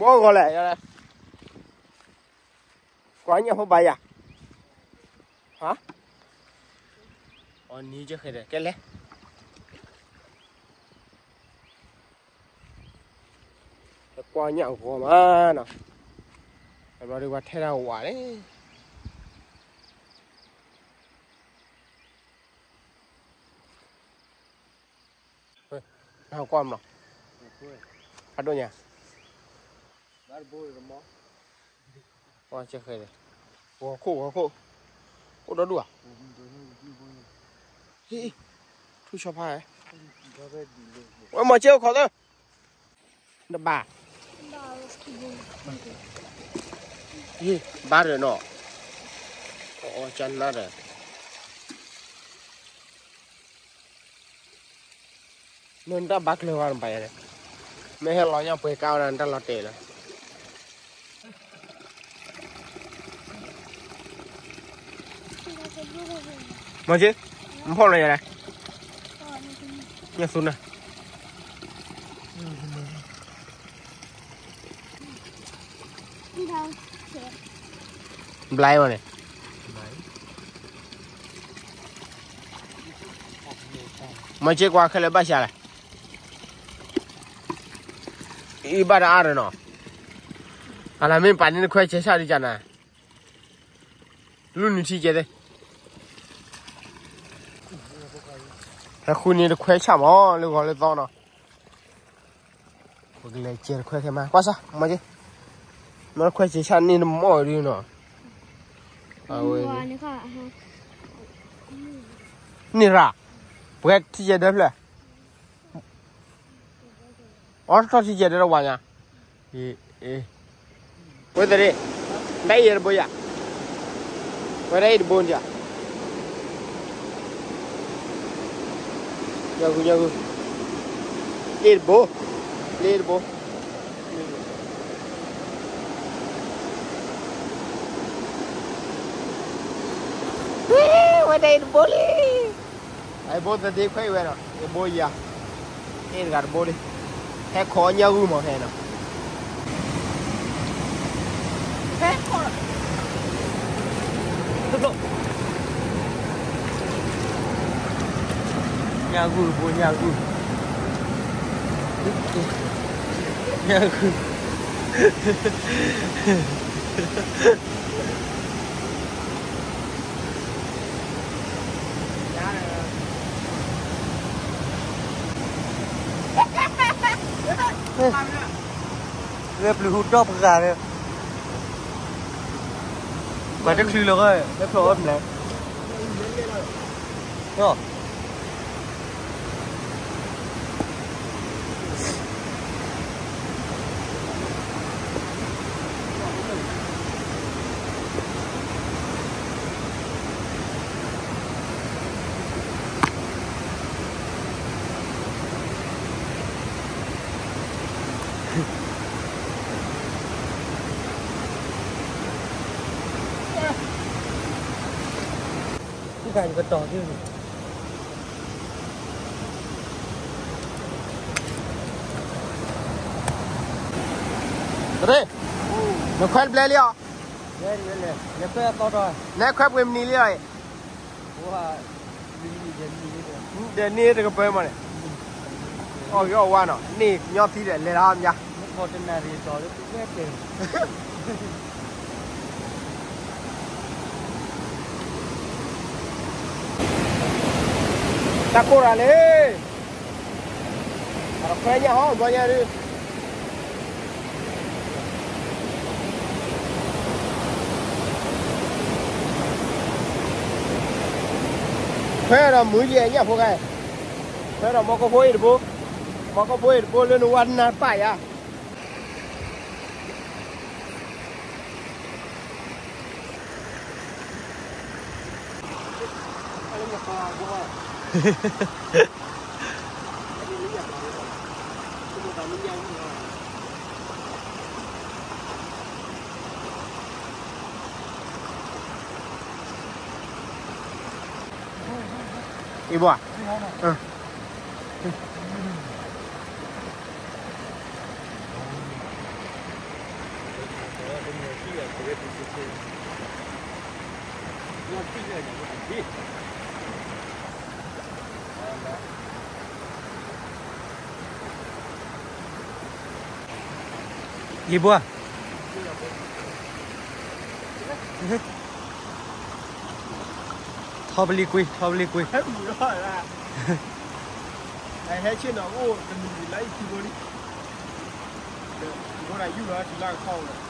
ကိးဂီၤလဲၣ်, ကွၢ်ညၣ်ဖိဘၣ်ယၤ, ဟါ, အီၤနံၤကဃဲၤဒီး ကဲလဲၣ်, ကွၢ်ညၣ်ဂီၤမးနီၤ, အဘျီဒုးပှၤထဲတၢ်ဝးန့ၣ် နကွၢ်မနီၤ, ဖးဒိၣ်ညါ, ကွၢ်ကဃဲၤဒီး, ဂီၤခိၣ်ဂီၤခိၣ်, အိၣ်ဒီဒူၣ်ဧါ, ဟ့ၣ်, ထူၣ်ဆီဖါ, ဝဲမၤစ့အိၣ်ခိးသၢ, တဘၣ်, ဟ့ၣ်, ဘၣ်ဒီးနီၤ, အီၣ်ကနၣ်ဒီး မ့ၢ်တၢ်ဘၣ်ကျၢၤဝဲနဘၣ်ယၤန့ၣ်, မ့ၢ်ဟဲလီၤညါပှဲၤကါဝဲဒၣ် နတၢ်လီၤတဲာ်လီၤ. မၤက့, မဖီၣ်လီၤယၤလဲၣ်, ညၣ်သူနၤ ဘျါဝဲန့ၣ်, မၤက့ကွၢ်ခဲလၢာ်ဘၣ်ဆၣ်လဲၣ်, အံၤဘၣ်တအါဒီးနီၤ, အလၢမ့ၢ်ပာ်န့ၢ်တခွဲဆဲးဆၣ်ဒံးကနၤ, လူနုၤထံကဲသ့ၣ်, ဟဲဃုန့ၢ်တခွဲဆၣ်မး လၢဂီၤလၢသီနီၤ. ပကလဲၤကဲတခွဲခဲမး ကွၢ်စၢ် မၤက့, မ့ၢ်တခွဲဆဲးဆၣ်န့ၢ်တမီၢ်ဒုနီၤ, အဝဲ, န့ၢ်ရၣ်, ပှဲၤထံကဲဒၢဖျၢၣ်, အီထီၣ်ထံကဲဒၢတဝါညါ, ဝဲသ့ၣ်, တၢ်အံၤတဘိယၤ, ဝဲတၢ်အံၤတဘိန့ၣ်ယၤ, ညၣ်ဂုၢ်ညၣ်ဂုၢ်, လ့တဘိ, လ့တဘိ, ဝဲတၢ်အံၤတဘိလံ. အဘိသဒ့ခွဲးအံၤဝဲနီၤ, အဘိယၤ, အ့ၣ်တဂၤတဘိလံ, ဟဲခိးညၣ်ဂုၢ်မးဖဲနီၤ, ဟဲခိး, ညၣ်ဂုၢ်တဘိ ညၣ်ဂုၢ်, ညၣ်ဂုၢ်. လၢပျုၤဟူးဒီၣ်ပှၤဂၤဒီး, ပှၤတချုးလီၤဂီၢ် လၢဖျိးအီၣ်မလဲၣ်, ကတီၤသ့ၣ်န့ၣ်, နခွဲးတဘျဲလံအီၤ, နခွဲးပှဲၤမနုၤလံအီၤ, ဒီးန့ၢ်တကပၢမးန့ၣ်, အီၣ်ဂ့ၤအီၣ်ဝါနီၤ န့ၢ်ကညီသံဒီး လဲၤလီၤမး, တၢ်ကိၢ်ရၤလံ, အခွဲးညၣ်ဟီၣ်ဘီညါဒုး ခွဲးဒီးမုၢ်ယဲၢ်ညၣ်ဖိဂၤ, ခွဲးဒီးမီၢ်ကီၢ်ဖိအံၤတဘိ, မီၢ်ကီၢ်ဖိအံၤတဘိလၢနဝါနါပၢ်ယါ. အံၤဘၣ်, အၢ. ယံၤဘှါ, ထီၣ်ပလံၤကွံာ် ထီၣ်ပလံၤကွံာ်, ဟဲဆ့ၣ်နီၤအိၣ်တနံၤလၢအံၤခံဘိလံ, ဘိဒၣ်ယူၢ်လီၤထံလၢအခီၣ်လီၤ.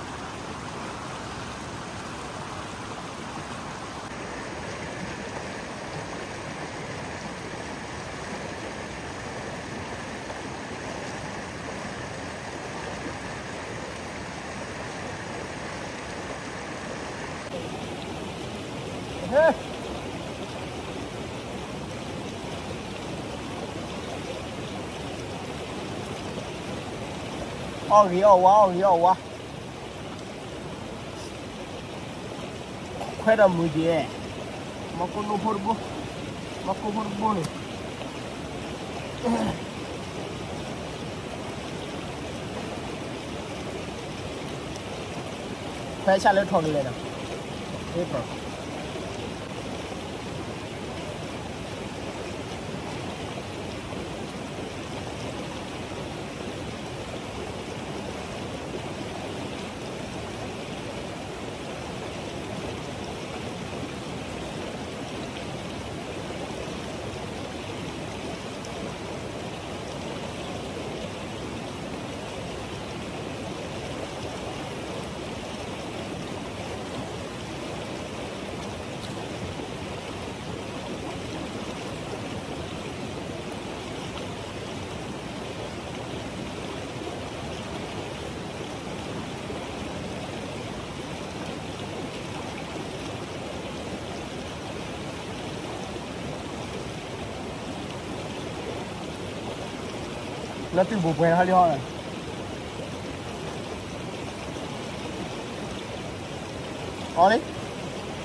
အီၣ်ဂ့ၤအီၣ်ဝါ အီၣ်ဂ့ၤအီၣ်ဝါ, ခွဲးဒီးမုာ်က့ၤ, မီၢ်ကိၢ်နိဖိတဘိ, မီၢ်ကိၢ်ဖိတဘိန့ၣ် ခွဲးဆၣ်လၢထီၣ်ကလဲာ်ဒီး, လၢတုၢ်ပူၤပှဲၤဟီလံဟီ, အီလံ,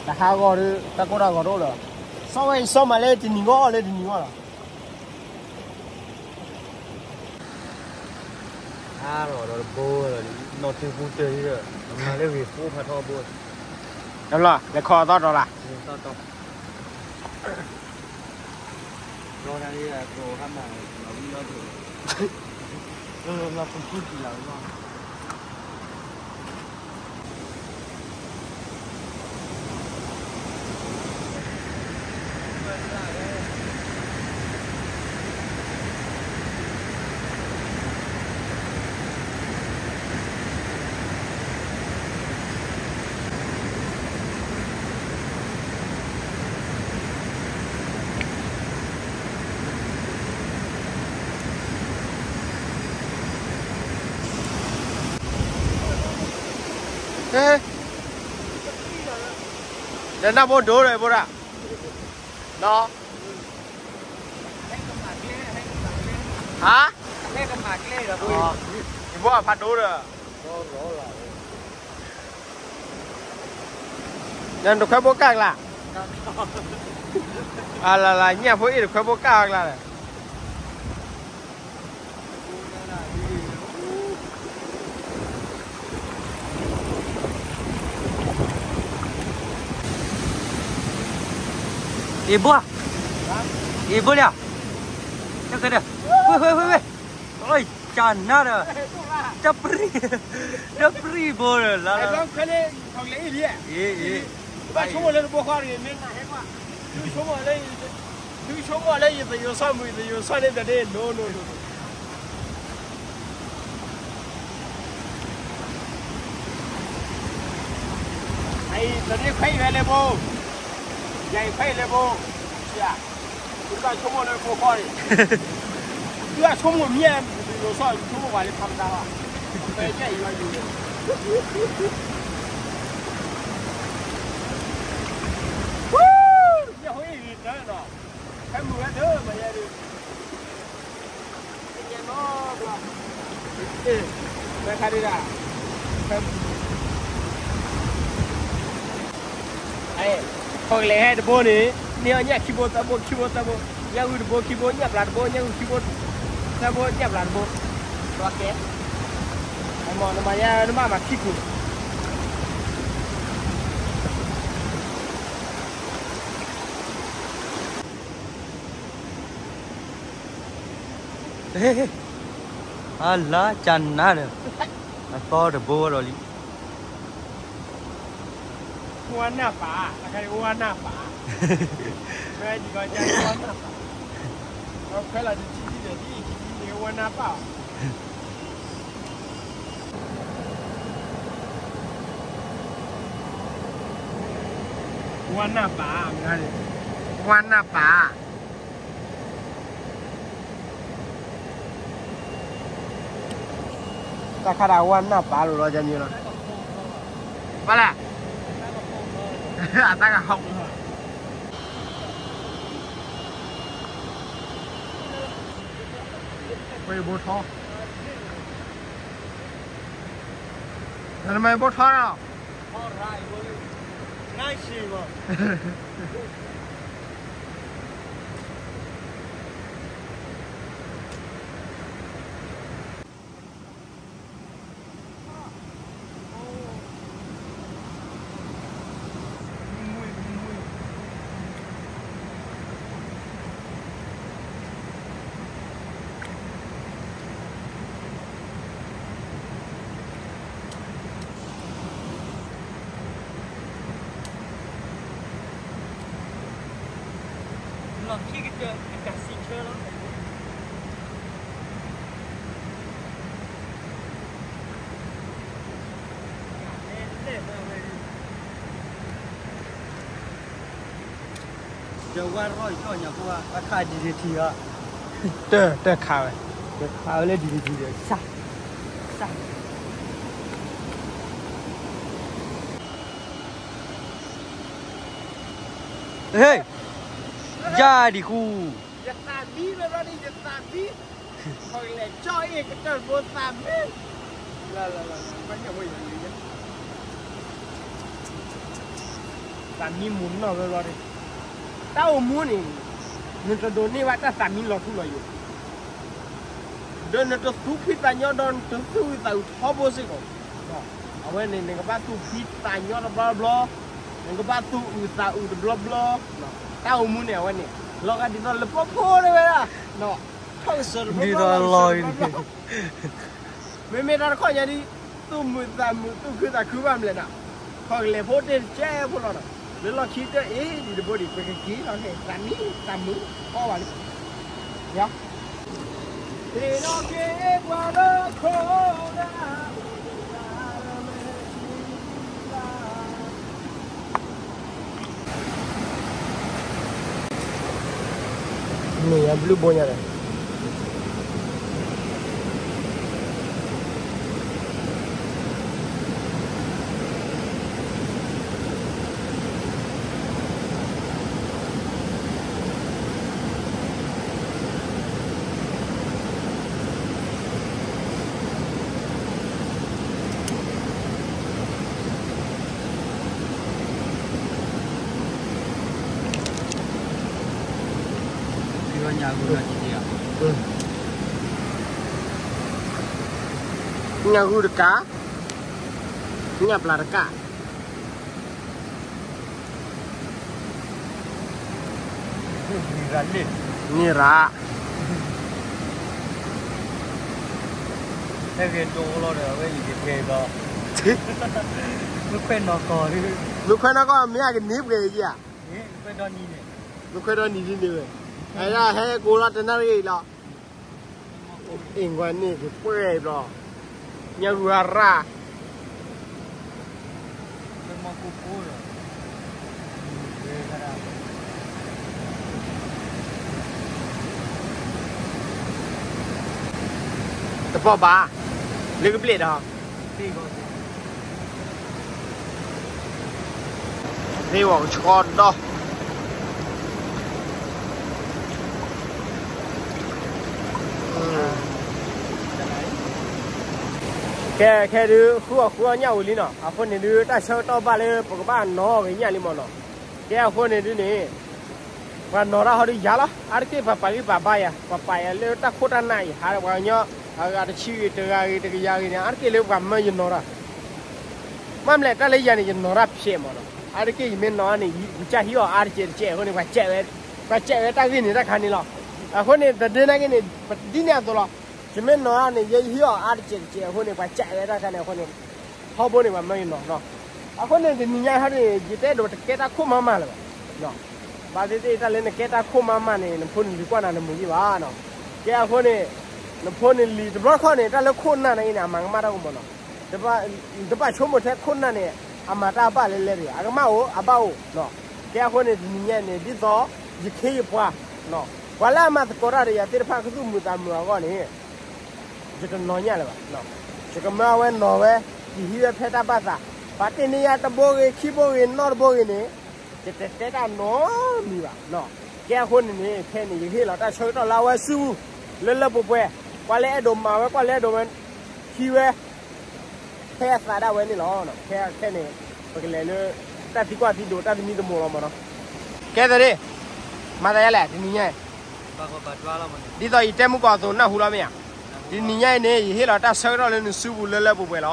တဟးဂီၤဒီး တၢ်ကိၢ်တၢ်ဂီၤတအိၣ်လၢၤ, စီဝဲအံၤစီမးလၢတနံၤဂီၢ်အီၣ်လၢတနံၤဂီၢ်လီၤ. အါလီၤဒီးတဘိလီၤ, နီၢ်ထံပူၤတၢၢ်ဒီး အမၤလၢဂ့ၤဖိဖးထီဘိ, လဲၤခီအသီတီၤလၢ်, တီၤ, တီၤ, တီၤ, လီၤပူၤကူၣ်တံၢ်လီၤ. ဒီးနၢ်ဘိဒိၣ်ဒီးဘိဒၣ်, နီၢ်, ဟါ, ယဘိဖးဒိၣ်ဒီး နတခွဲဘိကၢ်ကျါ, အလၢ်လၢ် ညၣ်ဖိအ့ၣ်တခွဲဘိကၢ်ကျါဒီး အံၤဘိ, အံၤဘိလံ, ဝဲ, ဝဲ, ဝဲ, ဝဲ, အၢ ကနၤဒီး, တပြံ, တပြံဘိဒီးလၢ, အံၤ, ဆိကမိၣ်လၢတဘိဃီတဂ့ၤ မ့ၢ်နဟဲကွၢ်, သုဆိကမိၣ်လၢ, သုဆိကမိၣ်လၢယသယိၤစီမုၢ် ယသယိၤစီန့ၣ်တဒ့ no no no. အံၤ တနံၤခွဲအံၤဝဲလဲၤဘိ, ယၤအံၤခွဲအံၤလဲၤဘိ, သုဘၣ်ဆိကမိၣ်လၢဖိဃီန့ၣ်, သုဘၣ်ဆိကမိၣ်မ့ၢ်, ယဆိကမိၣ်ပှၤလၢဖးမတၤဘၣ်, အံၤ, ညၣ်ဖိအံၤတၢ်နီၤ, ဖဲမုၢ်ဝဲဒၢမၤယဲဒၣ် ခီကလဲၤဟဲတဘိန့ၣ်, န့ၢ်အီၣ် ညၣ်ခံဘိသၢဘိ ခံဘိသၢဘိ, ညၣ်ဂုၢ်တဘိခံဘိ ညၣ်ပျၢ်တဘိ ညၣ်ဂုၢ်ခံဘိသၢဘိ ညၣ်ပျၢ်တဘိ, ဒီးကဲ, နမၤယဲ နဘၣ်မၤခံခိၣ်န့ၣ် ဟ့ၣ်, အလါကနါဒီး အသီတဘိဒီးလံ. ဝါနၢ်ပာ်, တခါန့ၣ် ဝါနၢ်ပာ်, ဝဲဒ်ကီးကဝါနၢ်ပာ်, ခွဲးလီၤတထံၣ်ဒီး ဒ်အံၤထံၣ်ဒ်န့ၣ် ဝါနၢ်ပာ်, ဝါနၢ်ပာ်, ဝါနၢ်ပာ်. တၢ်ခါဒၣ်ဝါနၢ်ပာ်လိာ်လီၤ ကန့ၣ်လီၤ. ပၢ်လဲၣ်, အတၢ်ကဟီၣ်, ပှ့ၤဘိထီ, နမ့ၢ်ဘိထီနီၤ.တၢ်ခးဝဲ, တၢ်ခးဝဲလၢ ဒံၤဒံၤဒီး စၢ်, စၢ်. ဟ့ၣ်, ယၤဒံးဃူ, ယသးမံလီၤလီၤန့ၣ် ယသးမံ, ခီလဲၤကၠီအ့ၣ်ကတၢၢ်ဘိသးမံ, သးမံမူၤနီၢ်ဝဲလီၤန့ၣ်, တၢ်အိၣ်မူန့ၣ် နတဒိးန့ၢ်ဘၣ်တၢ်သးမံလီၤထူလီၤယိာ် ဒီးနတသူၣ်ဖှံသးညီဒီးနတသူၣ်အုးသးအုးထီဘိစ့ၢ်ကီး, အဝဲန့ၣ် နကဘၣ်သူၣ်ဖှံသးညီတဘျီဘျီ, နကဘၣ်သူၣ်အုးသးအုးတဘျီဘျီ, တၢ်အိၣ်မူန့ၣ် အဝဲန့ၣ် လီၤဂာ်ဒ်သိးလၢပီဖိတဝဲဒၣ်, ထီၣ်ကစၢၤတဘျီဘျီလီၤ, မ့မ့ၢ်တၢ်တခီညါဒ် သူၣ်မုာ်သးမုာ်သူၣ်ခုသးခုဘၣ်မလဲၣ်နီၤ, ခီကလဲၤဖိတ့ၢ်တကဲဖိလီၤနီၤ, လၢလီၢ်ခံတၢၢ်အံၤဒ်တဘိဒံး ပကက့ၤလီၤန့ၣ် သးမံသးမုာ်အီၣ်ဘၣ်လံ, ယၤ န့ၣ်ယဘျုးဘိညါဒီး ညၣ်ဂုၢ်တကး, ညၣ်ပျၢ်တကး, န့ၣ်ရၣ်, ဟဲဂဲၤဒိလီၤဒီး အဝဲအံၤကဂဲၤဒီး, မုၢ်ခွဲးနီၢ်ကီၢ်, မုၢ်ခွဲးနီၢ်ကီၢ် မ့ၢ်အကန့ၢ်ပှဲၤယၤ, မုၢ်ခွဲးဒီနံၤန့ၣ်, မုၢ်ခွဲးဒီနံၤဒ်န့ၣ်ဝဲ, ဟဲဒၣ်ဟဲကိးလီၤတနၣ်ရံၣ်လီၤ. အ့ၣ်ကွၢ်န့ၣ်ကပှဲၤဘျီ, ညၣ်ဂုၢ်အရၣ်, တပီၢ်ဘၣ်, လၢကဘျဲၣ်ဒီး သ့ဝဲကဆှီဒီး, ကဲ ခဲဒုး ဃုအီၣ်ဃုအီၣ်ညၣ်ဝံၤလံနီၤ, အဃိန့ၣ်ဒုး တၢ်ဆၢကတီၢ်ဘၣ်လၢပကဘၣ်နီၣ်ဂ့ၤညၣ်လံမ့ၢ်နီၤ, ကဲအဃိန့ၣ်ဒုးန့ၣ် ပှၤနီၣ်တၢ်ဟီဒုးယၤလီၤ, အါတက့ၢ်ပှၤပာ်ဂံၢ်ပာ်ဘါယၤ, ပှၤပာ်ယၤလၢတၢ်ခိၣ်တၢ်နၢ်အံၤ ဟးပှၤကညီ, အဂၤတဆံဂ့ၤ တဂၤဂ့ၤ တကယၤဂ့ၤန့ၣ် အါတက့ၢ်လၢပှၤမၢယနီၣ်တၢ်, မ့ၢ်မလဲၣ် တၢ်လၢယၤန့ၣ် ယနီၣ်တၢ်ဖျဲးမ့ၢ်နီၤ, အါတက့ၢ်ယမ့ၢ်နီၣ်န့ၣ် ယကစၢ်ဟံးအီၣ်အါတကဲးတကဲးအဃိန့ၣ် ပှၤစဲးဝဲတၢ်ဂ့ၢ်န့ၣ်တၢ်ခါန့ၣ်လီၤ. အဃိန့ၣ် သဒ့နာ်က့န့ၣ် ပဒ်န့ၣ်အသိးလီၤ. ယမ့ၢ်နီၤန့ၣ် ယဟံးအီၤအါတစဲးတစဲးအဃိန့ၣ် ပှၤကးဝဲတၢ်ခါန့ၣ်အဃိန့ၣ် ထီဘိန့ၣ် ပှၤမၢယနီၤနီၤ. အဃိန့ၣ် တနံၤညါဟီန့ၣ် ယတအဲၣ်ဒိးတကဲတၢ်ခိၣ်မးမးလၢၤဘၣ်. ဘၣ်သ့ၣ်သ့ၣ် တၢ်လၢနကဲတၢ်ခိၣ်မးမးန့ၣ် နဖိနလံၤကွၢ်နၤနမုာ်ယံၣ်ဘၣ်နီၤ. ကဲအဃိန့ၣ် နဖိနလံၤတဘျီတခီၣ်န့ၣ် တၢ်လၢခိၣ်နၢ်နာ်က့န့ၣ် အမၤကမၣ်တၢ်ကမီၤနီၤ. တဘၣ်ဆိကမိၣ်ထဲခိၣ်နၢ်န့ၣ် အမၤတၢ်ဘၣ်လဲၣ်လဲၣ်တဂ့ၤ, အကမၣ်အိၣ် အဘၣ်အိၣ်နီၤ. ကဲအဃိန့ၣ် တနံၤညါန့ၣ် ဒ်သိးယခ့ယပှၤ ပှၤလၢအမၤသကိးတၢ်ဒီးယၤသ့ၣ်တဖၣ် ကသူၣ်မုာ်သးမုာ်အဂီၢ်န့ၣ် ယတနီၤညၣ်လၢၤဘၣ်. ယကမၢအဝဲနီၤဝဲ, ယဟံးဝဲဖဲတၢ်ဘၣ်သး, ပှၤတ့ၢ်န့ၢ်ယၤတဘိဂ့ၤ ခံဘိဂ့ၤ နီၢ်တဘိဂ့ၤန့ၣ် ယတတဲတၢ်နီတမံၤဘၣ်. ကဲအဃိန့ၣ်န့ၣ် ခဲအံၤန့ၣ် ယကဟ့ၣ်လီၤတၢ်ဆၢကတီၢ်လၢအဝဲစုပူၤ လၢလၢပှဲၤပှဲၤ, ကွၢ်လၢအဲၣ်ဒိးမၤဝဲ ကွၢ်လၢအဲၣ်ဒိးဝဲ ဟံးဝဲ ဖဲအသးဒၣ်ဝဲန့ၣ်လီၤ. ခဲခဲန့ၣ် ပကလဲၤလၢ တၢ်သံကွၢ်သံဒိး တၢ်သမံသမိးလီၤမးနီၤ. ကဲသဒ့, မၤသးဒ်လဲၣ် တနံၤညါအံၤ, ဒ်သိးယတဲမုၢ်ကီၢ်အသိး နၢ်ဟူလီၤမ့ၢ်ဧါ. တနံၤညါအံၤန့ၣ် ယဟ့ၣ်လီၤတၢ်ဆၢကတီၢ်လၢနစုပူၤလၢလၢပှဲၤပှဲၤလီၤ.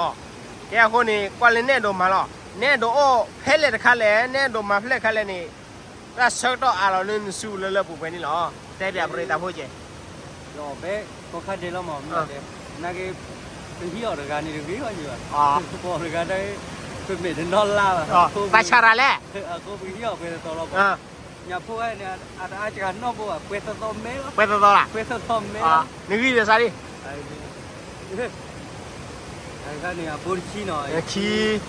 ကဲအဃိန့ၣ် ကွၢ်လၢနအဲၣ်ဒိးမၤလီၤ. နအဲၣ်ဒိးအိၣ်ဖဲလဲၣ်တခါလဲၣ်, နအဲၣ်ဒိးမၤဖဲလဲၣ်တခါလဲၣ်န့ၣ် တၢ်ဆၢကတီၢ်အးလီၤလၢနစုပူၤလၢလၢပှဲၤပှဲၤန့ၣ်လီၤ. တဲပၠးပရံသးဖိကဲ ဒီးဖဲကီၢ်ခါဒဲးလီၤမး မ့ၢ်တဲ နာ်က့ ပဟံးအီၤတဂၤန့ၣ်တဂ့ၤဘၣ်ယဘၣ်, ပအီၤတဂၤတၢ် ပမဲာ်တနီၤလၢ်ဘၣ်, တၢ်ဆါရၤလဲၣ်, အဃိပဟံးအီၤပှဲၤသီလီၤ. ညၣ်ဖိဝဲန့ၣ် အတအါစှၤနီၢ်ဘိဘၣ်, ပှဲၤသီသီမဲလီၤ, ပှဲၤသီသီလၢ်, ပှဲၤသီသီမဲလီၤ. နဂံၢ်ယစးလံ အခါန့ၣ် အဘိတဆံနီ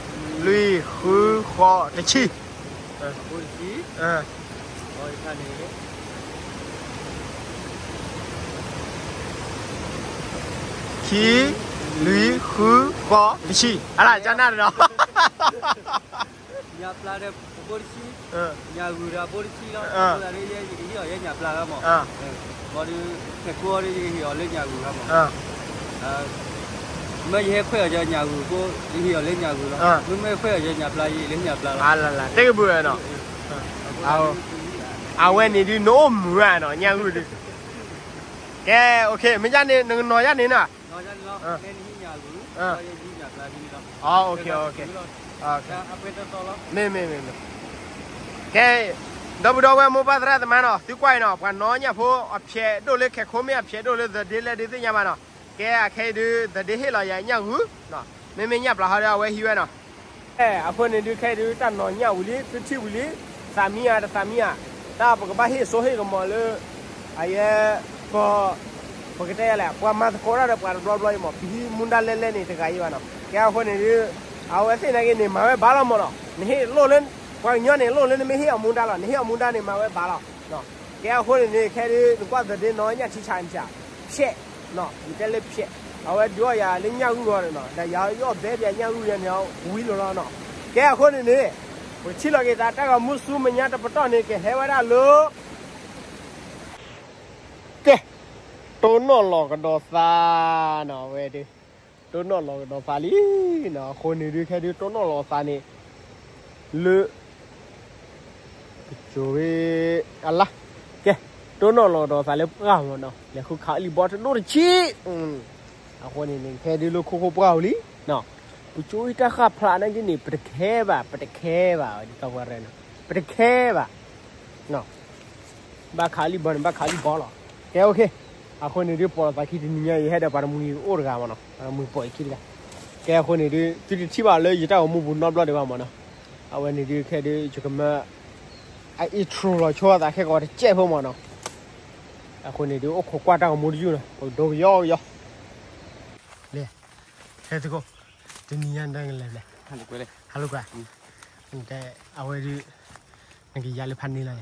ၤ, ခံ, လွံၢ်, ဃု, ဃိး, တဆံ, အဘိတဆံ, အခါန့ၣ် ခံ, လွံၢ်, ဃု, ဃိး, တဆံ, အလၢ်ကနၣ်ဒီး ညၣ်ပျၢ်ဒီးအဘိတဆံ, ညၣ်ဂုၢ်ဒီးအဘိတဆံလီၤ. အဃိသတးဒီး ယကဟ့ၣ်အီၤယဲညၣ်ပျၢ်လီၤမး, ဘၣ်ဒီး ခဲကိးဒီး ယကဟ့ၣ်အီၤလၢညၣ်ဂုၢ်လီၤမး. မ့ၢ်ယဟဲခွဲးအီၤယညၣ်ဂုၢ်အဃိ ယဟ့ၣ်အီၤလၢညၣ်ဂုၢ်လီၤ. မ့မ့ၢ်ခွဲးအီၤယညၣ်ပျၢ် ယဟ့ၣ်လၢညၣ်ပျၢ်လီၤ. တဲကဘုးနီၤ, အဝဲန့ၣ်ဒုး နအိၣ်မုာ်ဧါနီၤ ညၣ်ဂုၢ်ဒုး. ကဲ မ့ၢ်ယါန့ၣ် နကနီၤယါန့ၣ်နီၤ, မ့ၢ် မ့ၢ် မ့ၢ် ကဲ ဒီပုၢ်ဒီဝဲၢ်မိၢ်ပၢ်သရၣ်သမါနီၤ သုကွၢ်အံၤနီၤ ပှၤနီၢ်ညၣ်ဖိ အဖျဲးဒိၣ်လၢခဲခိၣ် မ့ၢ်အဖျဲးဒိၣ်လၢသဒ့လဲၣ်ဒုးသ့ၣ်ညါဘၣ်နီၤ. ကဲ အခဲအံၤဒုး သဒ့ဟ့ၣ်လီၤယၤညၣ်ဂုၢ်, မ့မ့ၢ်ညၣ်ပျၢ်ဟီဒီး အဝဲဟံးဝဲနီၤ. အဃိန့ၣ်ဒုး ခဲအံၤဒုး တၢ်နီၢ်ညၣ်ဝံၤလံ သုထံၣ်ဝံၤလံ, သးမံဧါ တသးမံဧါ, တၢ်ပကဘၣ်ဟ့ၣ်စိဟ့ၣ်ကမီၤလၢ အယဲ ပ ပကတဲယၤလဲၣ် ပှၤမၤသကိးတၢ်ဒီးပှၤတဘျီဘျီအံၤမး ပဟံးမူဒါလဲၣ်လဲၣ်န့ၣ် တဂၤအံၤဘၣ်နီၤ. ကဲအဃိန့ၣ်ဒုး အဝဲသ့ၣ်နာ်က့န့ၣ် မၤဝဲဘၣ်လီၤမးနီၤ. နဟ့ၣ်လိၣ်လၢ ပှၤကညီန့ၣ် လိၣ်လၢနမ့ၢ်ဟ့ၣ်အီၤမူဒါလီၤ, နဟ့ၣ်အီၤမူဒါန့ၣ် မၤဝဲဘၣ်လီၤ. ကဲအဃိန့ၣ်န့ၣ် ခဲဒုး နကွၢ်သဒ့နီၢ်ညၣ်ထံဆးန့ၣ်ဆး ဖျဲး, ယတဲလၢဖျဲး, အဝဲဒုးအီၣ်ယၤလၢညၣ်ဂုၢ်ဂီၢ်နီၤ, ဒီးယၤအီၣ်ဘဲပၠးညၣ်ဂုၢ်ယၤန့ၣ် ဝံၤလီၤလီၤနီၤ. ကဲအဃိန့ၣ်န့ၣ် ပကထံၣ်လီၤက့ၤသး တၢ်ဂီၤမူဆူမဲာ်ညါတပတီၢ်န့ၣ် ကဟဲဝဲဒၣ်လၢ ကဲ, တိၢ်နီၣ်လီၤကဒီးသးနီၤ အဝဲဒုး တိၢ်နီၣ်လီၤကဒီးသးလံနီၤ. အဃိန့ၣ်ဒုး ခဲဒုး တိၢ်နီၣ်လီၤသးန့ၣ် လၢ ကစိၤဝဲ အလါ, ကဲ, တိၢ်နီၣ်လီၤကဒီးသးလၢပှၢ်မးနီၤ, လဲၤဃုခးလံာ်ဘီတဒိၣ်တဆံ အဃိန့ၣ်န့ၣ် ခဲဒုးလၢခိခိၣ်ပှၢ်အူလံ, ပစိၤအံၤတၢ်ဃၣ်ဖျါနာ်က့န့ၣ် ပတခဲဘၣ် ပတခဲဘၣ် ဒ်သိးပှၤရဲၣ်နီၤ ပတခဲဘၣ် ဘၣ်ခးလံာ်ဘီန့ၣ် ဘၣ်ခးလံာ်ဘီလီၤ. ကဲ OK, အဃိန့ၣ်ဒုး ပိာ်လိာ်သးခံတနံၤညါ ယဟဲဒီးပှၤတမှံၤအိၣ်တဂၤမးနီၤ, ပှၤတမှံၤပိာ်အခံတဂၤ. ကဲ အဃိန့ၣ်ဒုး သုတထံၣ်ဘၣ်လၢယတၢ်ဂီၤမူပူၤနီတဘျီဒံးဘၣ်မးနီၤ. အဝဲန့ၣ်ဒုး ခဲဒုး ယကမၢ အ intro လီၤဆိအသးခဲကိးတစဲးဖိမးနီၤ. အဃိန့ၣ်ဒုး အိၣ်ခိးကွၢ်တၢ်ဂီၤမူတယုၢ်နီၤ, ပကဒိကယီကယီ လဲၤ, ဟဲသုးခိၣ်, တနံၤညါနတၢ်ကလဲၤလဲၣ်, ဟးလိာ်ကွဲ, အဝဲဒုး နကယၤလၢဖးန့ၢ်လီၤယၤ,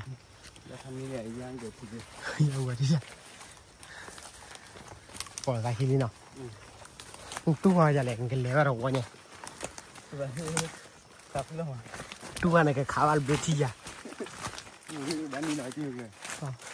ယၤဝဲဒုးယၤ, ပိာ်သးခံလံနီၤ, တူၢ်ဝါယၤလဲၣ် နကလဲၤဘၣ်တဝီညါ, တူၢ်ဝါနကခးဘၣ်တဘျုးထံယၤ Thank you.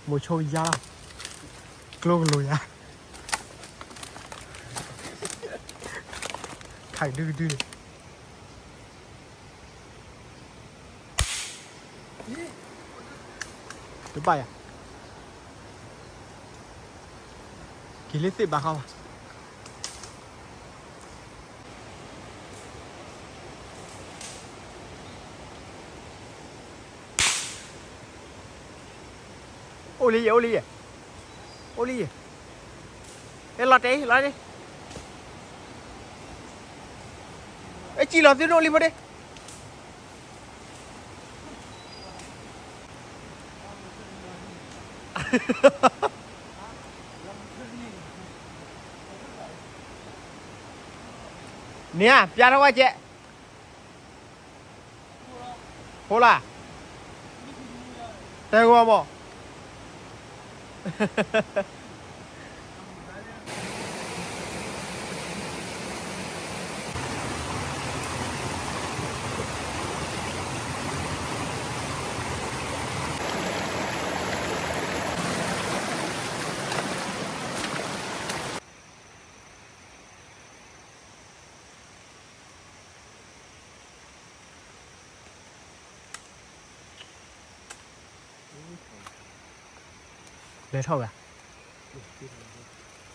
မိၤဆိယါလီၤ, ကျိကလိၤယါ, ခးကဒုကဒုန့ၣ်, တဘၣ်ယၤ, က့ၤလၢသ့ၣ်ဘၣ်ဃီဘၣ်. အိၣ်လံယဲၢ်, အိၣ်လံယဲၢ်, အိၣ်လံယဲၢ်, အဲ လီၤတဲာ်, လီၤတဲာ်, အဲ စံၣ်လီၤသုဒိၣ်လံဖိဒ့ န့ၣ်ဧါ, ပျါထီၣ်ဝဲကဲး, ဖိလၢ်, တဲဂီၤမး, လဲၤထ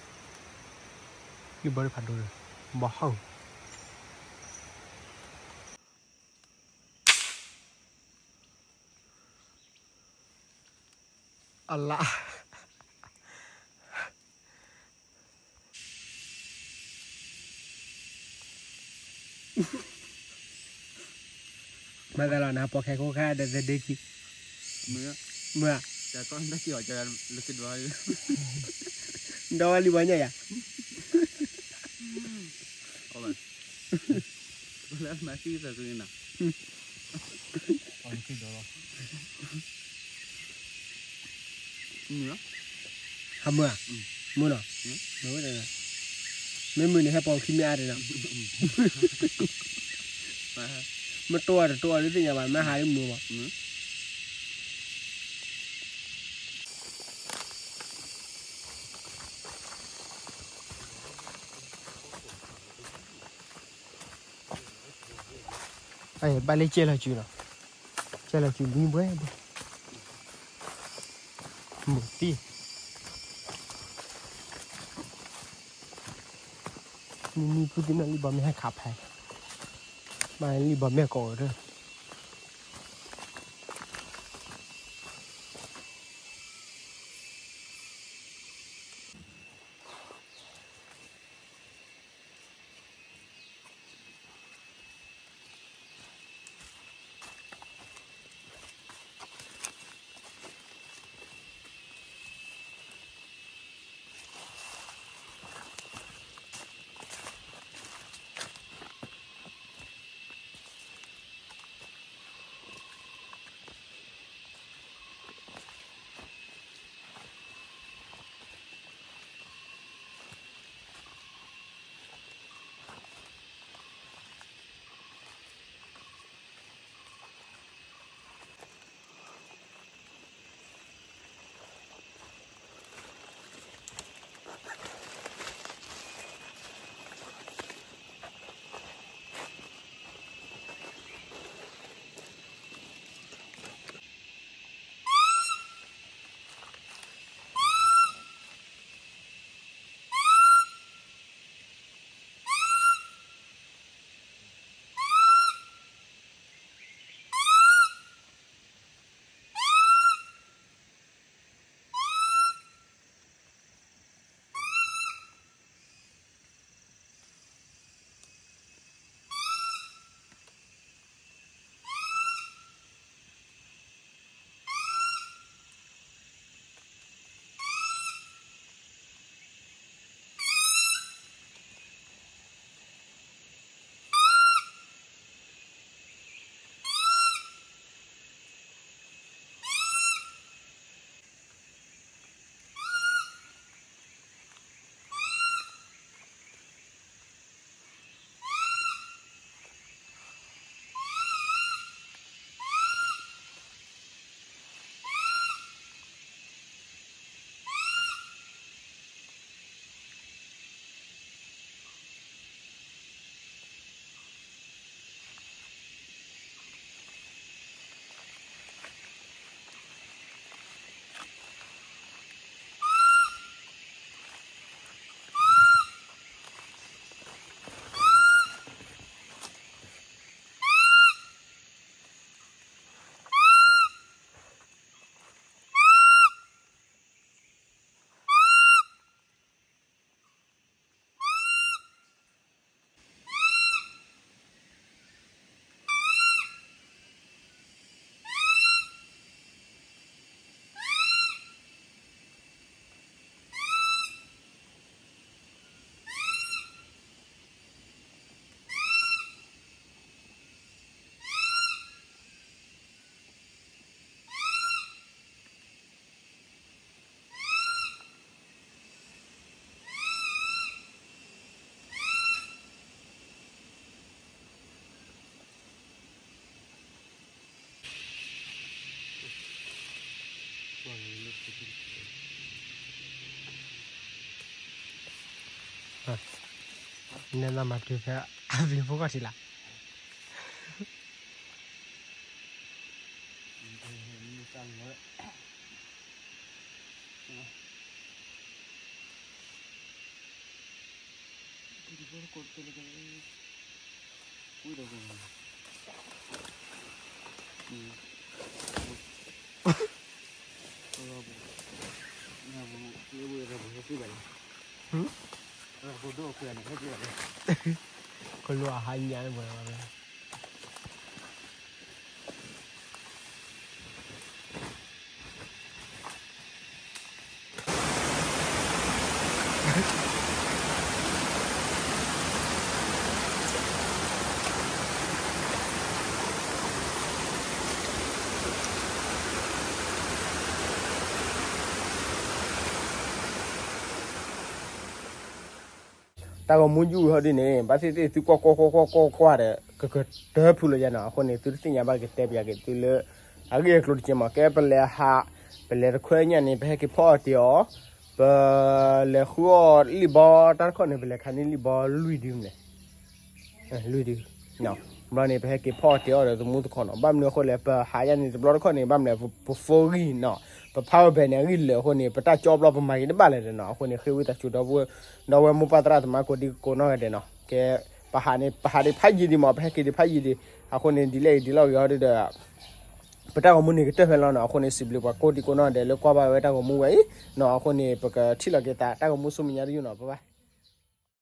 ီၣ်ဝဲ, လံၢ်ဘီတဖးဒိၣ်ဒီး, ဘီဟီၣ် အလါ, မၤသးလီၤနၤ ပိာ်ခဲခိၣ်ခါဒီးသဒ့ခံ, မ့ၢ်, မ့ၢ်, ဒီးလံဘီညါယၤ, လၢမၤသံသးကနၤ, ဟးမုာ်ဧါ, မုာ်နီၤ, မ့ၢ်မုာ်န့ၣ် ဟဲပိာ်ခံမ့ၢ်အါတနီၤ, မ့ၢ်တိၢ်အီၤတတိၢ်အီၤဒ်သ့ၣ်ညါဘၣ် မ့ၢ်ဟးလၢမုာ်ဘၣ်. ဘၣ်လၢကဲလီၤစုလီၤ, ကဲလီၤစုလံဘှဲဘှဲ, မုာ်သံ, မုၢ်မုၢ်ဖုသ့ၣ်နီၣ်လံဘီမ့ၢ်ဟဲခးဖဲ, ဘၣ်လံဘီမ့ၢ်ကိးအီၤဒီး တ နဲနမၤတုၤဖဲအပျံၤဖိခီၣ်ထံးလၢ်. ကလူးအဟါညါန့ၣ်ပှဲၤလီၤ. တၢ်ဂီၤမူယူၢ်ဟီဒ်န့ၣ် ဘၣ်သ့ၣ်သ့ၣ်သုကွၢ်ကွၢ်ကွၢ်ကွၢ်ကွၢ်ကွၢ်ဒီး ကကတၢၢ်ဖုးလီၤယါနီၤ. အဃိန့ၣ် သုတသ့ၣ်ညါဘၣ်ကတဲပၠးက့ၤသုလၢ အဂ့ၢ်အကျိၤတကဲမး ကဲပလဲၤဟး ပလဲၤတခွဲညါန့ၣ် ပဟဲက့ၤဖီအီၣ်တ့ၢ်အီၤ, ပလဲၤဃုအီၣ်လံာ်ဘီတၢ်တခီန့ၣ် ပလဲၤခးန့ၢ်လံာ်ဘီလွံၢ်ဒုမလဲၣ် လွံၢ်ဒု, ဘျီန့ၣ် ပဟဲက့ၤဖီအီၣ်တ့ၢ်အီၣ်ဒီးသမူသခီနီၤ. ဘၣ်မနုၤအဃိလဲၣ် ပဟးယါန့ၣ်တဘျီတခီန့ၣ် ဘၣ်မနုၤ ပဖိဂံၢ်နီၤ, ပ power bank န့ၣ် အဂံၢ်လၢာ်အဃိန့ၣ် ပတၢ်ကၠီဘျီပမၤက့ၤတဘၣ်လဲၣ်ဒီးနီၤ. အဃိန့ၣ် ဃ့ဝံသးစူၤဒီး ဒီပုၢ်ဝဲၢ်မိၢ်ပၢ်သရၣ်သမါကိးဒံကိးနီၢ်ဂၤဒဲးနီၤ. ကဲ ပဟးန့ၣ် ပဟးဒံးဖးယံာ်ဒံးမး ပဟဲက့ၤဒံးဖးယံာ်ဒံး, အဃိန့ၣ် ဒ်လဲၣ်အံၤဒ်လဲၣ်ဂ့ၤဟီဒ်ဒီး ပတၢ်ဂီၤမူန့ၣ်ကတၢၢ်ဖဲလီၤနီၤ. အဃိန့ၣ် စံးဘျုးပှၤကိးဒံကိးနီၢ်ဂၤဒဲးလၢကွၢ်ဘၣ်ဝဲတၢ်ဂီၤမူဝဲအံၤနီၤ. အဃိန့ၣ် ပကထံၣ်လီၤက့ၤသးတၢ်ဂီၤမူဆူမဲာ်ညါတယုၢ်နီၤ. ဘၣ်ဘၣ်.